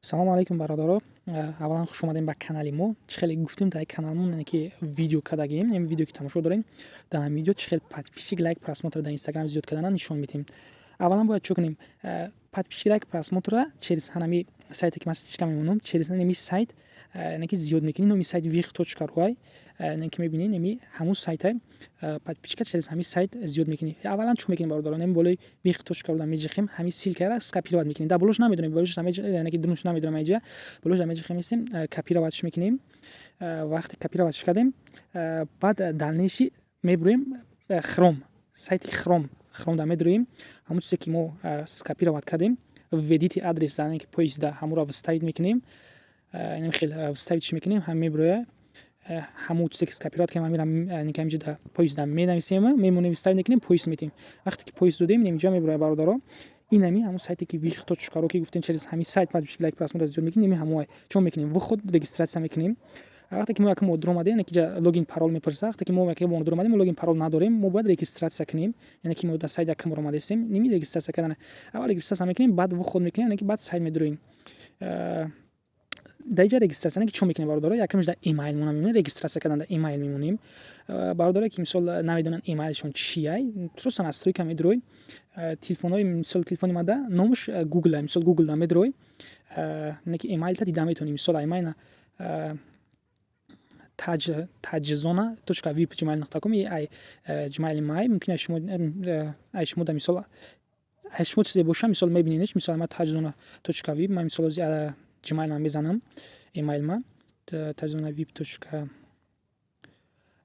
Салому алайкум, бародаро! Аввалан, хуш омадем ба канали мо. Чӣ хеле гуфтем, дар каналмон, яъне ки видео кардагием. Ин видео, ки тамошо дорем, дар ҳамин видео чӣ хел подписчик, лайк, просмотр дар Инстаграм зиёд кардана нишон медиҳем. Аввалан бояд чӣ кунем? Подписчик, лайк, просмотрра через ҳанами сайте, ки ман ссылочка мемонам, через ҳанами сайт, яъне ки зиёд мекунем. Номи сайт vih.ru, яъне ки мебинед, неми ҳамун сайта подписчика через ҳамин сайт зиёд мекунем. Аввалан чӣ мекунем, бародарон? Неми болои vih.ru меҷихем, ҳамин ссылкаро скопировать мекунем. Дар болош намедонем, болош, яъне ки дунуш намедонам, айҷа болош меҷихем, истем, копироватьш мекунем. Вақте копироватьш кардем, баъд дальнейший мебурем Хром, сайти Хром. Хром да медуроем, ҳамун чизе, ки мо скопировать кардем, введите адрес, яъне ки поиск-да ҳамуро вставить мекунем. Инам хел вставитьш мекунем, ҳам мебуроя. Ҳамун чизе, ки скопировать кардем, ҳамира ҳаминҷо да поиск-да менависем, мемонем, вставить мекунем, поиск метем. Вақте ки поиск додем, инҷо мебуроя, бародаро. Инами ҳамун сайте, ки vih.ru, ки гуфтем, через ҳамин сайт подписчик, лайк, просмотр зиёд мекунем, ими ҳамоай. Чӣ мекунем? Вход, регистрация мекунем. Вақте ки мо якум бор дуромадем, яъне ки ҷа логин, парол мепурса. Вақте ки мо якум бор дуромадем, мо логин, парол надорем, мо бояд регистрация кунем, яъне ки мо дар сайт якум бор омадаистем. Ними регистрация кардан, аввал регистрация мекунем, баъд вход мекунем, яъне ки баъд сайт медуроем. Дар инҷа регистрация, яъне ки чӣ мекунем, бародаро? Якумш дар имейл мона мемонем, регистрация кардан дар имейл мемонем. Бародарое, ки мисол намедонанд имейлшон чия, просто настройка медурой, телефонҳои, мисол, телефони мада номаш Гугл, мисол, Гугл да медурой, яъне ки имейлта дида метавонӣ. Мисол, имейна таҷзона.vip@gmail.com, ай gmaili май. Мумкин шумо, ай шумо да, мисол, ай шумо чизе боша, мисол, мебинедш. Мисол, ма таҷзона.vip, ман, мисол, gmail ман мезанам, имейл ма таҷзона vip точка.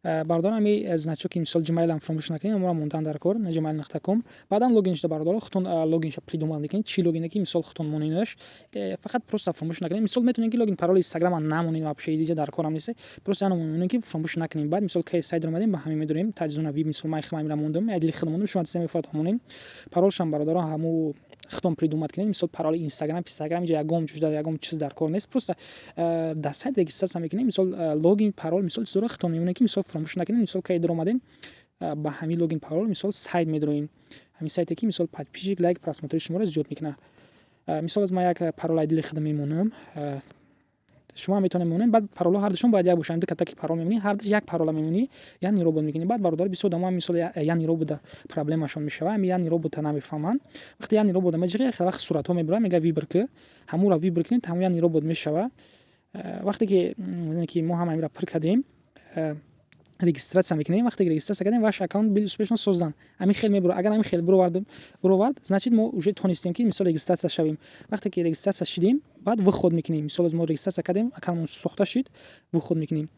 Бародарон, ҳами значоки, мисол, gmail ам фаромӯш накунед, аморо мондан дар кор, gmail.com. Баъдан логин шуда, бародаро, худтон логинша придумал мекунед, чӣ логине, ки, мисол, худтон монедаш. Фақат просто фаромӯш накунед. Мисол, метавонед, ки логин, пароли Инстаграма намонед, вообще диҷа дар корам нест, просто яно монед, ки фаромӯш накунем. Баъд, мисол, ки сайт омадем, ба ҳамин медорем таҷзона вип. Мисол, ман худам мондам, як худам мондам, шумо мефоҳад монед. Паролшам, бародарон, ҳаму худтон придумать кунед. Мисол, пароли Инстаграм, Пистаграм иҷа ягон чиз, ягон чиз дар кор нест. Просто дар сайт регистрация мекунем, мисол, логин, парол, мисол, чизоро худтон мемонед, ки, мисол, фаромӯш накунед. Мисол, кай даромадем, ба ҳамин логин, парол, мисол, сайт медароем, ҳамин сайте, ки, мисол, подписчик, лайк, просмотри шуморо зиёд мекунад. Мисол, аз ман як парол айдили худам мемонам, шумо ҳам метавонед мемонед. Баъд паролҳо ҳардушон бояд як бошанд. Ду ката ки парол мемонӣ, ҳардуш як парола мемонӣ, я не робот мекунӣ. Баъд, бародари, бисёр одамон, мисол, я не робота проблемашон мешавад, ҳами я не робота намефаҳманд. Вақте я не робота меҷиқи, хеле вақт суратҳо мебурад, мега выбор ки, ҳамуро выбор кунед, ҳамун я не робот мешавад. Вақте ки мо ҳама инро пур кардем, регистрация мекунем. Вақте ки регистрация кардем, ваш аккаунт был успешно создан, ҳамин хел мебуро. Агар ҳамин хел буровард, значит, мо уже тонистем, ки, мисол, регистрация шавем. Вақте ки регистрация шидем, баъд вход мекунем. Мисол, мо регистрация кардем, аккаунтмон сохта шид, вход мекунем,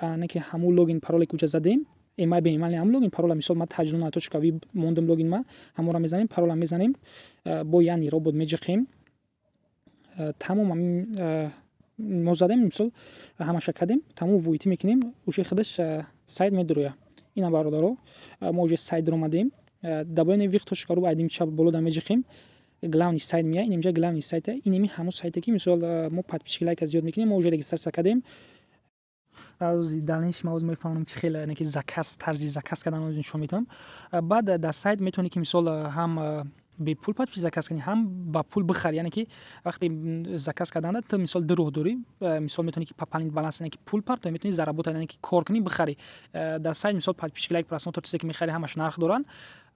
не ки ҳамун логин, пароле, ки уҷа задем, эмайл бе эмайл, ҳамун логин, парола. Мисол, ман таҷзона.vip мондам логин ма, ҳамонро мезанем, парола мезанем, бо я не робот меҷиқем. Тамом, мо задем, мисол, ҳамаша кардем, тамом, войти мекунем, уже худаш сайт медуроя. Ина, бародаро, мо уже сайт даромадем. Дар поёни vih.ru айдим чап боло да меҷиқем, главный сайт меяд. Инҷа главный сайта, инеми ҳамун сайте, ки, мисол, мо подписчик, лайка зиёд мекунем. Мо уже регистрация кардем. Дальнейший ма мефаҳмонам, чӣ хел ки заказ, тарзи заказ кардан нишон медиҳам. Баъд дар сайт метавонӣ, ки, мисол, ҳам бепул подпись заказ кунӣ, ҳам ба пул бихарӣ. Яъне ки вақте заказ карданда, ту, мисол, ду роҳ дорӣ. Мисол, метавонӣ, ки пополнить баланс, яъне ки пул партоӣ, метавонӣ заработать, яъне ки кор кунӣ, бихарӣ. Дар сайт, мисол, подписчик, лайк, просмотр, чизе, ки мехарӣ, ҳамаш нарх доранд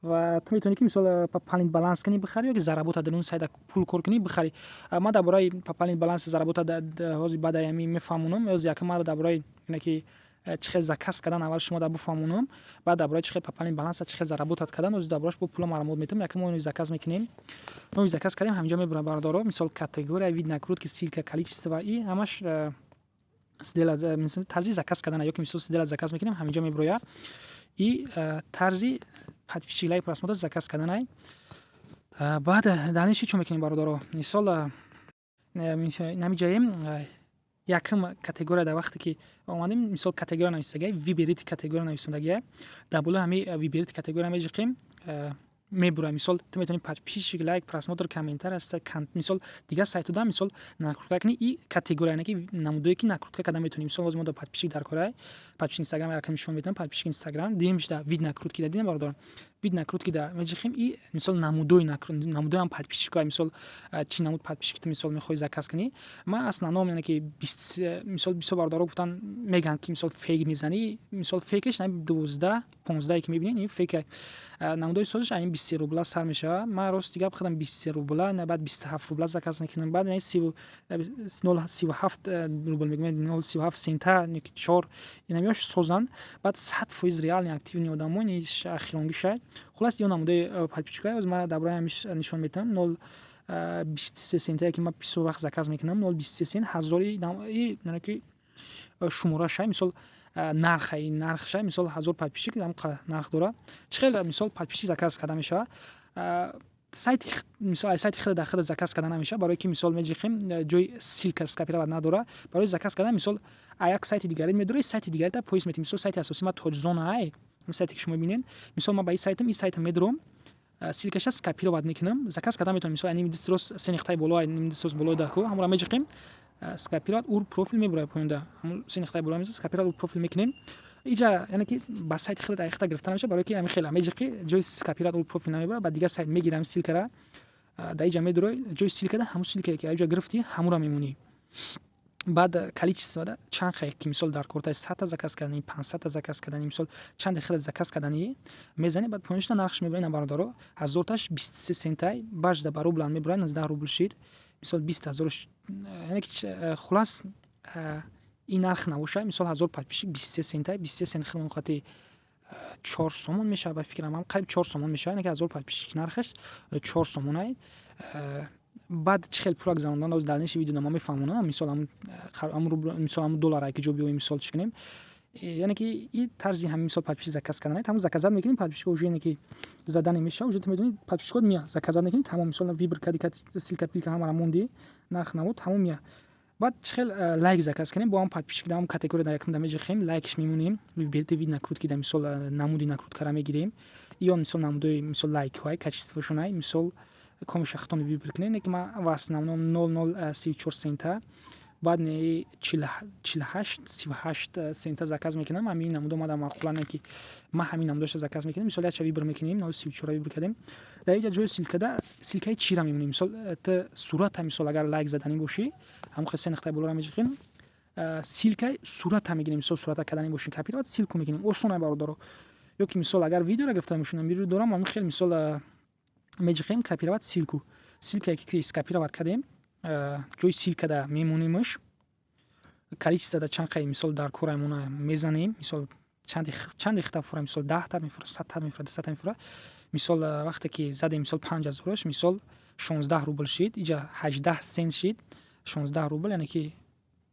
ва ту метавонӣ, ки, мисол, пополнить баланс кунӣ, бихарӣ ё ки заработать, дар он сайта пул кор кунӣ, бихарӣ. Ман дар бораи пополнить баланс, заработать ҳозир баъд ами мефаҳмонам. Ҳозир якум ман дар бораи ине, ки чӣ хел заказ кардан, аввал шумо дар буфаҳмонам, баъд дар бораи чӣ хел пополнить баланса, чӣ хел заработать кардан, ҳозир дар бораш бо пула маълумот метавам. Якум мо заказ мекунем. Мо заказ кардем, ҳаминҷо мебурам, бародаро. Мисол, категория, вид накрутки, ссылка, количество и ҳамаш тарзи заказ кардана ё ки, мисол, сделать заказ мекунем, ҳаминҷо мебурояд. И тарзи подписчик, лайк, просмотр заказ карданай. Баъд дальнейший чӣ мекунем, бародаро? Мисол, намиҷаем якум категория. Дар вақте ки омадем, мисол, категория нависагия, выберите категория нависондагия. Дар болои ҳами выберите категория меҷиқем, мебурад. Мисол, ту метавонӣ подписчик, лайк, просмотр, комментар аст. Мисол, дигар сайтода, мисол, накрутка кунӣ и категория, яъне ки намудое, ки накрутка карда метавонӣ. Мисол, ҳозир мо дар подписчик дар кора, подписчик Инстаграм якам нишон медиҳам. Подписчик Инстаграм дуюмш да вид накрутки дадим, бародарам. Вид накрутки да меҷихем и мисол намудои намудоям подписчикоа, мисол чӣ намуд подписчик ту мисол мехоҳӣ заказ кунӣ. Ман основном, яъне ки мисол бисёр бародаро гуфтан, мегӯянд, ки мисол фейк мезанӣ. Мисол фейкаш 12, 15-е ки мебинед, ин фейка. Намудои созиш ин 23 рубла сар мешавад. Ман, рости гап, худам 23 рубла, баъд 27 рубла заказ мекунам, баъд 0,37 рубл мегӯям, 0,37 цента, чор инамиёш созанд. Баъд 100% реальный, активный одамо хиронгиша. Хулас, ё намудаи подписчикои оз ман дар бораи ҳамиш нишон медиҳам. 0,23 центае ки ман бисёр вақт заказ мекунам, 0,23 цент ҳазори, яъне ки шумораша, мисол нарха, нархша, мисол 1000 подписчик нарх дорад. Чӣ хел мисол подписчик заказ карда мешавад? Сайти, мисол, сайти худа дар худа заказ карда намешавад, барое ки мисол меҷихем, ҷои ссылка скопировать надорад. Барои заказ кардан мисол як сайти дигаре медорӣ, сайти дигарета поиск метавӣ. Мисол, сайти асосии ма Тоҷзона ай, сайте ки шумо мебинед. Мисол, ман ба ин сайтам, ин сайтам медорам, ссылкаша скопировать мекунам, заказ карда метавонам. Мисол, нимдистрос се нуқтаи боло, нимдистрос болои даку, ҳамонро меҷиқем, скопировать URL профиль мебурад поёнда, ҳамон се нуқтаи боло меза, скопировать URL профиль мекунем иҷа. Яъне ки ба сайти худат айхта гирифта намешавад, барое ки ҳамин хела меҷиқӣ, ҷои скопировать URL профиль намебурад, ба дигар сайт мегирам ссылкара. Дар иҷа медурой, ҷои ссылкада ҳамон ссылкае ки аҷа гирифтӣ, ҳамонро мемонӣ. Баъд количествода чанд хе ки мисол дар кортай, 100-та заказ кардани, 500-та заказ кардани, мисол чанде хеле заказ кардани мезанӣ. Баъд поёншта нархш мебурад. Ина, бародаро, ҳазорташ 23 центай, бажда ба рублан мебурад, 19 рубл шид. Мисол, 20 ҳазор, яъне ки хулас ин нарх набошад. Мисол, 1000 подписчик 23 центай, 23 цент хеле 4 сомон мешавад, ба фикрам, қариб 4 сомон мешавад. Яъне ки 1000 подписчик нархаш 4 сомонай. Баъд чӣ хел пула гузарондан оз дальнейший видео ма мефаҳмонам. Мисол, мисол ҳамун доллара ки ҷо биёем, мисол чӣ кунем, яъне ки и тарзи ҳамин мисол подписчик заказ кардан. Тамом, заказать мекунем подписчика, уже яъне ки задане мешава, уже ту медонӣ, подписчикот мия, заказать мекунӣ, тамом. Мисол, выбор кади, ссылка пилка ҳамара монди, нарх намуд, тамом, мия. Баъд чӣ хел лайк заказ кунем? Бо ҳам подписчик дар ҳам категория дар якум да меҷихем, лайкш мемонем, вид накрутки да мисол намуди накруткара мегирем. Ё мисол намудои мисол лайкҳои качествошонай, мисол комиша худтон выбор кунед. Не ки ман в основном 0,034 цента, баъд не 48, 38 цента заказ мекунам. Ҳамин намудо мада маъқула, не ки ман ҳамин намудоша заказ мекунам. Мисол, якча выбор мекунем, 0,34 выбор кардем. Дар инҷа ҷои ссылкада ссылкаи чира мемонем? Мисол, т сурата, мисол, агар лайк заданӣ бошӣ, ҳамон хел се нуқтаи болоро меҷиқем, ссылкаи сурата мегирем. Мисол, сурата кардани бошем, копировать ссылку мекунем, осона, бародаро. Ё ки мисол, агар видеоро гирифта бошем, видео дорам, ҳамин хел мисол меҷиқем, копировать ссылку. Ссылкае ки скопировать кардем, ҷои ссылкада мемонимаш, количествода чанд қай мисол дар кораймона мезанем. Мисол, чанде хита фура, мисол, 10-та мефура, 100-та мефура, 200-та мефура. Мисол, вақте ки задем, мисол, 5000-аш, мисол, 16 рубл шид, иҷа 18 цент шид. 16 рубл, яъне ки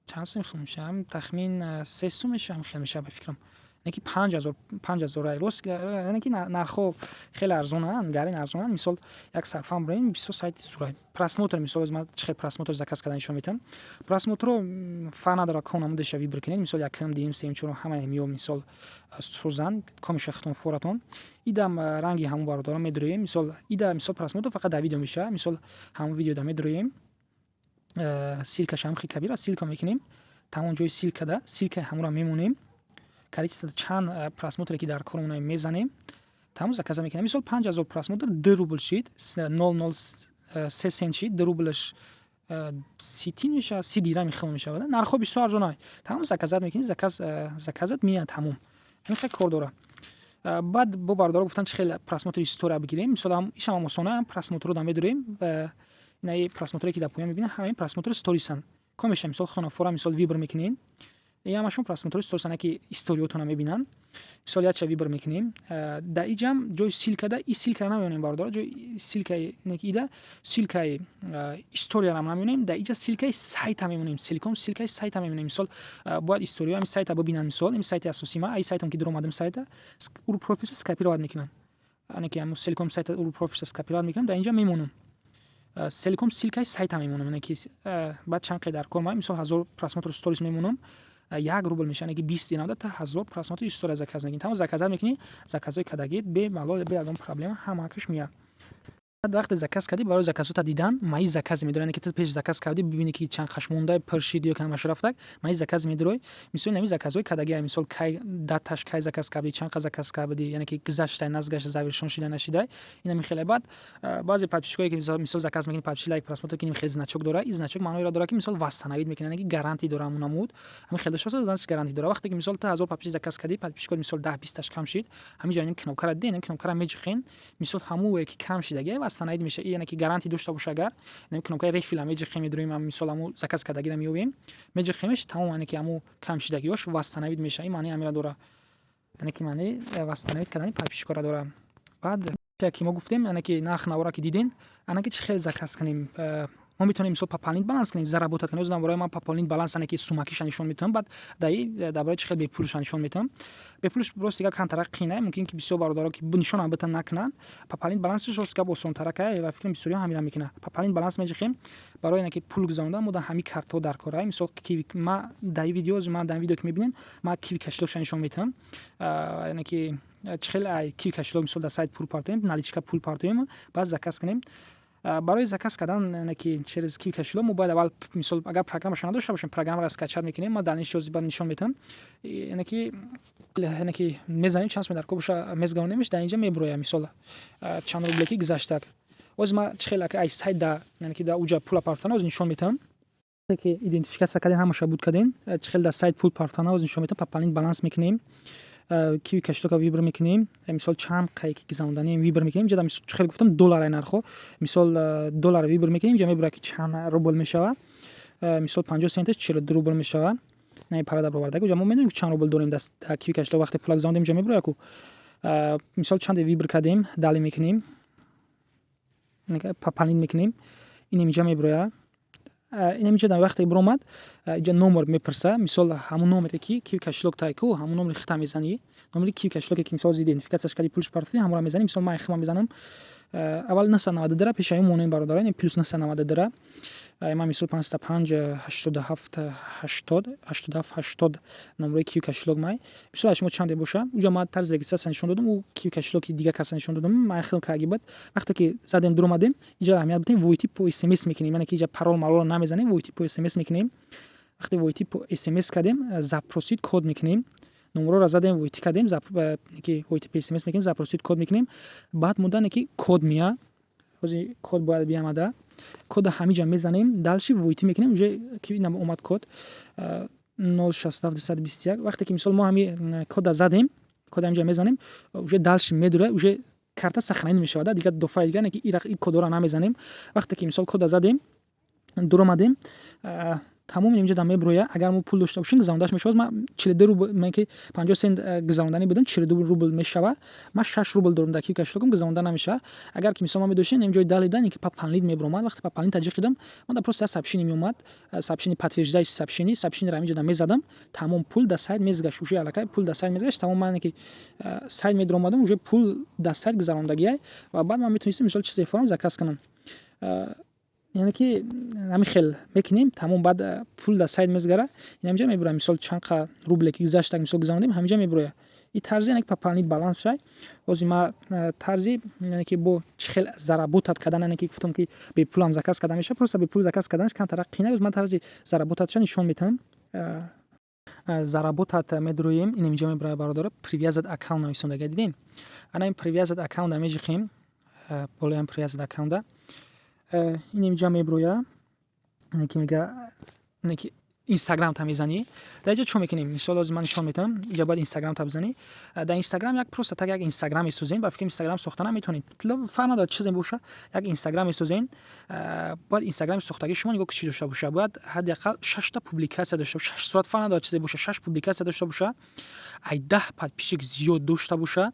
чанд сум мешава? Тахмин 3 сум мешава, хел мешава, ба фикрам. Яъне ки 5000, 5000 рост, яъне ки нархҳо хеле арзонанд, гарин арзонанд. Мисол, як сафам бирем, бисёр сайти сурай просмотр. Мисол, ман чӣ хел просмотр заказ кардан нишон медиҳам. Просмотрро фарқ надорад, кон намудаша выбор кунед. Мисол, якум, дуюм, сеюм, чорум, ҳамаи миё мисол созанд, комиша худтон форатон. Идам ранги ҳамон, бародарон, медуроем. Мисол, ида мисол просмотр фақат дар видео мешавад. Мисол, ҳамон видеода медуроем, ссылкаша ҳам хел кабира ссылка мекунем, тамом. Ҷои ссылкада ссылкаи ҳамонро мемонем, количество чанд просмотре ки дар кормона мезанем, тамом, заказа мекунем. Мисол, 5000 просмотр 2 рубл шид, 0,03 цент шид, 2 рублаш 30 тин мешавад, 30 дирами хел мешавад. Нархҳо бисёр арзонанд. Тамом, заказать мекунӣ, заказат меяд, тамом. Ин хел кор дорад. Баъд бо бародаро гуфтан, чӣ хел просмотри история бигирем? Мисол, ишам осона, просмотрро да медорем. Инаи просмотре ки дар поён мебинем, ҳамаи просмотри сторисанд. Комеша, мисол, хонафора, мисол, выбор мекунем, ҳамашон просмотрҳои сторисанд, ки историётона мебинанд. Мисол, якча выбор мекунем. Дар иҷам ҷои ссылкада и ссылкара намемонем, бародаро, ҷои ссылкаи ида ссылкаи историярам намемонем. Дар иҷа ссылкаи сайта мемонем, целиком ссылкаи сайта мемонем. Мисол, бояд историё ҳами сайта бибинанд. Мисол, ин сайти асосии ма, ай сайтам ки дуромадам, сайта URL профилса скопировать мекунам, яъне ки ҳамун целиком сайта URL профилса скопировать мекунам, дар инҷа мемонам, целиком ссылкаи сайта мемонам. Яъне ки баъд чанд қай дар кор, мисол, 1000 просмотр сторис мемонам, 1 рубл мешава, яъне ки 20 динарда та 1000 просмотр история заказ мекунӣ. Тамом, заказать мекунӣ, заказҳои кардагит бемалол, бе ягон проблема ҳамаакаш меяд. Вақте заказ кардӣ, барои заказота дидан «Мои заказы» медорӣ, яъне ки ту пеш заказ кардӣ, бибинӣ, ки чанд қаш монда, пур шид ё ки ҳамаш рафтак. «Мои заказы» медорӣ, мисол, ҳамин заказҳои кардагиа, мисол, кай даташ, кай заказ кардӣ, чанд қа заказ кардӣ, яъне ки гузаштай, назгашта, завершён шида, нашидай, инами хеле. Баъд баъзе подписчикое, ки мисол заказ мекунӣ, подписчик, лайк, просмотр, ки хеле значок дора. Ин значок маъноеро дорад, ки мисол восстановить мекунад, яъне ки гарантия дора. Ҳамун намуд ҳамин хеле дошта бошад, значит, гарантия дора. Вақте ки мисол ту 1000 подписчик заказ кардӣ, подписчикот мисол 10-20таш кам шид, ҳамин ҷо инам кнопкара дидем, инам кнопкара меҷихен, мисол, ҳамуе ки кам шидагия, восстановить меша. Яъне ки гарантия дошта боша. Агар инам кнопкаи рефила меҷихем, медуроем, мисол, ҳаму заказ кардагиро меёбем, меҷихемеш, тамом, яъне ки ҳаму кам шидагиёш восстановить меша. Ин маънии ҳаминро дора, яъне ки маънии восстановить кардани подписчикоро дора. Баъд ки мо гуфтем, яъне ки нарх навора ки дидем, ана ки чӣ хел заказ кунем. Мо метавонем, мисол, пополнить баланс кунем, заработать кунем. Оздан барои ман пополнить баланс, яъне ки сумакиша нишон метавам, баъд дар бораи чӣ хел бепулша нишон метавам. Бепулш, рости гап, камтарак қинай, мумкин ки бисёр бародаро ки нишонам битан накунанд. Пополнить балансш, рости гап, осонтаракай ва фикрам, бисёриҳо ҳамина мекунанд. Пополнить баланс меҷихем. Барои ин ки пул гузарондан, мо дар ҳамин картҳо дар корай. Мисол, Киви, ма дар видео, ма дар видео, ки мебинед, ма Киви кошелёкша нишон метавам, яъне ки чӣ хел Киви кошелёк, мисол, дар сайт пул партоем, наличка пул партоем, баъд заказ кунем. Барои заказ кардан, яъне ки через Киви кошелёк, мо бояд аввал, мисол, агар программаша надошта бошем, программаро скачать мекунем. Ма дар нишози баъд нишон метавам. Яъне ки мезанем, чанд сум дар кор боша, мезгаронемш, дар инҷа мебурояд, мисол, чанд рубле ки гузаштак. Оз ма чӣ хел ай сайт да, яъне ки дар уҷа пула партана, оз нишон метавам. Ки идентификация кардем, ҳамаша буд кардем, чӣ хел дар сайт пул партана, оз нишон метавам. Пополнить баланс мекунем, Киви кошелёка выбор мекунем, мисол, чанд қае ки гузаронданем, выбор мекунем. Инҷа, чӣ хел гуфтам, доллар нархо, мисол, доллар выбор мекунем, инҷа мебурад, ки чанд рубл мешава. Мисол, 50 центаш 42 рубл мешава. На парада баровардаги, уҷа мо медонем, ки чанд рубл дорем дар Киви кошелёк. Вақте пула гузарондем, инҷа мебурояд ку. Мисол, чанде выбор кардем, далее мекунем, пополнить мекунем, ин инҷа мебурояд. Ин инҷа дар вақте биромад, инҷа номер мепурса. Мисол, ҳамун номере ки Киви кошелёк тай ку, ҳамун номери хита мезанӣ, номери Киви кошелёке ки, мисол, идентификацияш кардӣ, пулш партофтӣ, ҳамонро мезанӣ. Мисол, ман хима мезанам аввал 992-ра, пешаи монем, бародарон, +992-ра. Ман, мисол, 505 87 80 87 80 номерои Киви кошелёк май. Мисол, аз шумо чанде боша, уҷа ман тарзи регистрация нишон додам, ӯ Киви кошелёки дига каса нишон додам, ман хел карги буд. Вақте ки задем, дуромадем, инҷа аҳамият бидем, «Войти по СМС» мекунем, яъне ки инҷа парол маролро намезанем, «Войти по СМС» мекунем. Вақте «Войти по СМС» кардем, «Запросить код» мекунем. Номерро задем, войти кардем, ки «Войти по СМС» мекунем, «Запросить код» мекунем. Баъд муддане ки код меяд, ҳозир код бояд биамада, кода ҳамиҷа мезанем, дальше войти мекунем. Уже ки омад код 067221. Вақте ки, мисол, мо ҳами кода задем, кода ҳамиҷа мезанем, уже дальше медура, уже карта сохранить мешавад. Дигар дофаи дигар ки ин кодора намезанем. Вақте ки, мисол, кода задем, дуромадем, тамоми инҷа да мебурояд. Агар мо пул дошта бошем, гузарондаш мешавад. Ман 42 рубл, ман ки 50 цент гузаронданӣ будам, 42 рубл мешавад. Ман 6 рубл дорам дар Киви кошелёкам, гузаронда намешавад. Агар ки, мисол, ман медоштем, ин ҷои далее дан ки пополнить мебуромад. Вақте пополнить таҷиқ ман да просто як сообщение меомад, сообщение, подтверждающий сообщение. Сообщениеро ҳаминҷо да мезадам, тамом, пул дар сайт мезгашт. Уже аллакай пул дар сайт мезгашт, тамом. Ман ки сайт медуромадам, уже пул дар сайт гузарондагиай ва баъд ман метавонистам, мисол, чизе форам заказ кунам. Яъне ки ҳамин хел мекунем, тамом. Баъд пул дар сайт мезгара, ин ҳаминҷа мебурояд, мисол, чанд қа рубле ки гузаштак, мисол, гузарондем, ҳаминҷа мебурояд. И тарзи, яъне ки пополнить баланс шай. Ҳозир ма тарзи, яъне ки бо чӣ хел заработать кардан, яъне ки гуфтам, ки бепулам заказ карда мешавад, просто бепул заказ карданаш камтарак қина. Ман тарзи заработатша нишон метавам. Заработать медуроем, ин инҷа мебурояд, бародаро, «Привязать аккаунт» нависондага, дидем. Ана ин «Привязать аккаунта» меҷиқем, болоям «Привязать аккаунта». Ин инҷа мебурояд, ки мега, ки Инстаграмта мезанӣ. Дар инҷа чӣ мекунем? Мисол, ҳозир ман нишон метавам. Инҷа бояд Инстаграмта бизанӣ. Дар Инстаграм як просто так як Инстаграм месозем. Ба фикрам, Инстаграм сохта наметавонед, фарқ надорад, чизе боша, як Инстаграм месозем. Бояд Инстаграми сохтагии шумо, нигоҳ, чӣ дошта боша. Бояд ҳадди ақал шашта публикация дошта боша, шаш сурат, фарқ надорад, чизе боша, шаш публикация дошта боша, ай 10 подписчик зиёд дошта боша.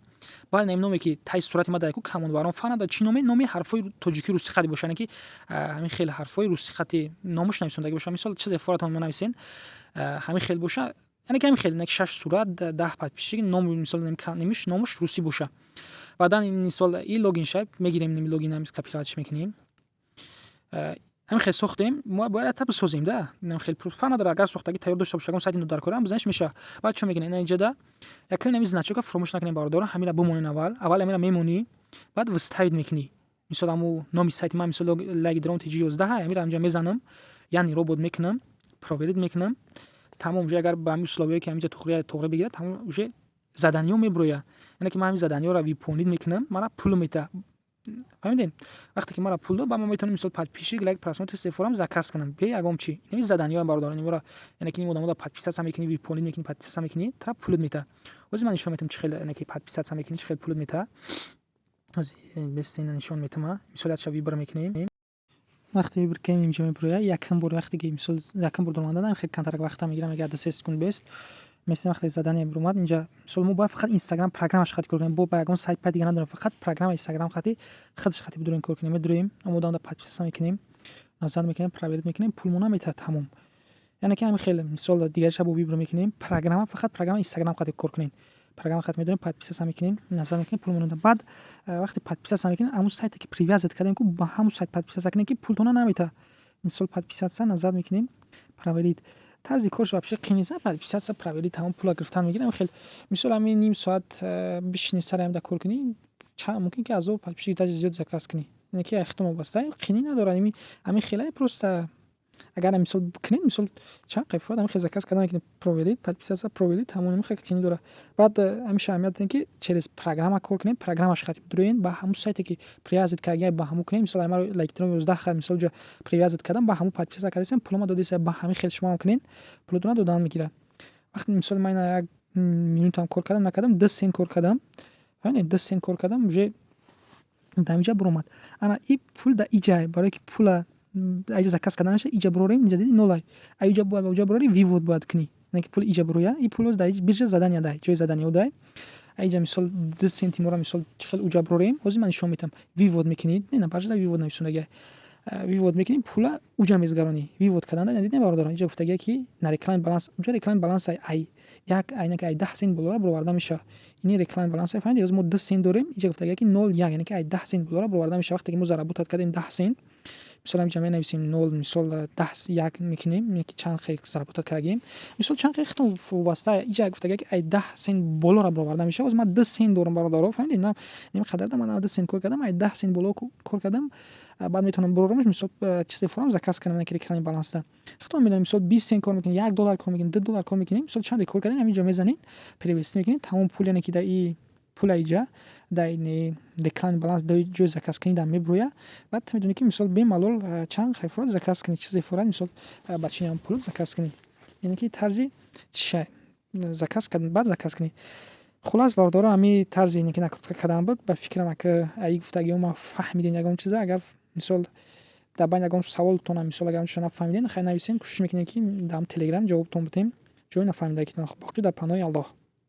Бояд ҳамин номе ки таи сурати ма дар ку камонварон, фарқ надорад чӣ номе, номи ҳарфҳои тоҷикӣ русихати боша, яъне ки ҳамин хел ҳарфҳои русихати номаш нависондагӣ боша. Мисол, чизе форатон менависен, ҳамин хел боша, яъне ки ҳамин хел шаш сурат, 10 подписчик, ном, мисол, немиш номаш русӣ боша. Баъдан, мисол, и логин шай мегирем, ними логин копироватьш мекунем. Ҳамин хел сохтем, мо бояд якта бисозем да. Хел фарқ надорад, агар сохтагӣ тайёр дошта боша, ягон сайти нодаркора бизаниш мешавад. Баъд чӣ мекунем? Ина инҷада якум ҳамин значока фуромӯш накунем, бародарон, ҳамина бимонем. Аввал ҳамина мемонӣ, баъд «Вставить» мекунӣ. Мисол, ҳаму номи сайти ман, мисол, Лайк Дрон TG 11, ҳамира ҳамҷа мезанам, яъне робот мекунам, проверить мекунам, тамом. Уже агар ба ҳамин условие, ки ҳаминҷа туғри бигирад, тамом, уже заданиё мебурояд. Яъне ки ман ҳамин заданиёро выполнить мекунам, мара пул метаҳад. Фаҳмидем? Вақте ки мара пул дод, ба ман метавонем, мисол, подписчик, лайк, просмотр сефорам заказ кунам бе ягон чи. Инами заданиёам, бародарон, инора, яъне ки ин одамода подписаться мекунӣ, выполнить мекунӣ, подписаться мекунӣ, тара пулут метаҳад. Ҳозир ман нишон метавам, чӣ хел, яъне ки подписаться мекунӣ, чӣ хел пулут метаҳад. Ҳозир беста нишон метавам. Мисол, якша выбор мекунем. Вақте выбор кунем, инҷа мебурояд. Якам бор, вақте ки, мисол, якам бор даромадан, хеле камтарак вақта мегирам, мега 2-3 секунд бест месем. Вақте задание биромад инҷа, мисол, мо бояд фақат Инстаграм программаш хати кор кунем, бо ба ягон сайт пай дига надорем, фақат программа Инстаграм хати худаш хати бидурем кор кунем. Медуроем, омода подписаться мекунем, назар мекунем, проверить мекунем, пулмона метаҳад, тамом. Яъне ки ҳамин хел. Мисол, дигариша бо выбор мекунем, программа, фақат программа Инстаграм хати кор кунем. Программа хат медорем, подписаться мекунем, назар мекунем, пулмона. Баъд вақте подписаться мекунем, ҳамун сайте ки привязать кардем ку, ба ҳамун сайт подписаться кунем, ки пултона наметаҳад. Мисол, подписаться, назар мекунем, проверить. Тарзи корш вообще қин нест. Подписаться, проверить, тамом, пула гирифтан мегирам. Хел, мисол, ҳамин ним соат бишини, сари ҳамида кор кунӣ, мумкин ки азо подписчик даже зиёд заказ кунӣ. Яъне ки хитом вобаста, қинӣ надорад. Ҳамин хелае просто. Агар, мисол, кунед, мисол, чанд қайфоат ҳамин хел заказ кардан мекунед, проверить, подписаться, проверить, тамом. Ҳамин хел қинӣ дорад. Баъд ҳамеша аҳамият додем, ки через программа кор кунем, программаш хати бидуроен, ба ҳамун сайте ки привязать кардагия, ба ҳамун кунем. Мисол, ҳамаро Лайкдром 11 хат, мисол, ҷо привязать кардам, ба ҳамун подписаться кардасем, пулома додеса. Ба ҳамин хел шумоам кунед, пулотона додан мегирад. Вақте, мисол, ман як минутам кор кардам, накардам, 2 сент кор кардам, фаҳмидед, 2 сент кор кардам, уже дар инҷа буромад. Ана и пул дар иҷа, барое ки пула иҷа заказ карда наша, иҷа бурорем, инҷа диди, нолай. А иҷа бояд ба уҷа бурори, вывод бояд кунӣ, яъне ки пули иҷа буроя. И пул дар биржа задания дай, ҷои задания дай. А иҷа, мисол, 2 сенти мора, мисол, чӣ хел уҷа бурорем, ҳозир ман нишон метавам. Вывод мекунӣ, не, на биржа вывод нависондагия, вывод мекунӣ, пула уҷа мезгаронӣ. Вывод кардан, дидем, бародарон, иҷа гуфтагия, ки на рекламный баланс, уҷа рекламный баланс ай як, айна ки ай 10 сент болора буроварда мешавад. Ини рекламный баланс, фаҳмидед? Ҳозир мо 2 сент дорем, иҷа гуфтагия, ки 0,1, яъне ки ай 10 сент болора буроварда мешавад. Вақте ки мо заработать кардем 10 сент, мисол, ҳаминҷа менависем нол, мисол, даҳ як мекунем, ки чанд хел заработать кардагием, мисол, чанд хел хитом вобаста. Иҷа гуфтагия, ки ай 10 сент болора буроварда мешавад. Ҳозир ман 2 сент дорам, бародаро, фаҳмидед? На ним қадар, ман 2 сент кор кардам, ай 10 сент боло кор кардам. Баъд метавонам бурорамаш, мисол, чизе форам заказ кунам, ки рекламный баланста. Хитом медонем, мисол, 20 сент кор мекунем, 1 доллар кор мекунем, 2 доллар кор мекунем, мисол, чанде кор кардем, ҳаминҷо мезанем, перевести мекунем, тамом. Пул, яъне ки дар и пула иҷа дар рекламный баланс, дар ҷои заказ кунӣ дар мебурояд. Баъд ту медонӣ, ки, мисол, бемалол чанд хайфорат заказ кунӣ, чизе форад, мисол, ба чинам пул заказ кунӣ. Яъне ки тарзи чиша заказ кардан, баъд заказ кунӣ. Хулас, бародаро, ҳамин тарзи ки накрутка кардан буд. Ба фикрам, ака аи гуфтагиҳо ма фаҳмидем ягон чиза. Агар, мисол, дар байни ягон саволтонам, мисол, агар чизо нафаҳмидем, хай, нависем, кӯшиш мекунем, ки дар Телеграм ҷавобтон бидем ҷои нафаҳмидагитон. Боқӣ дар паноҳи Аллоҳ.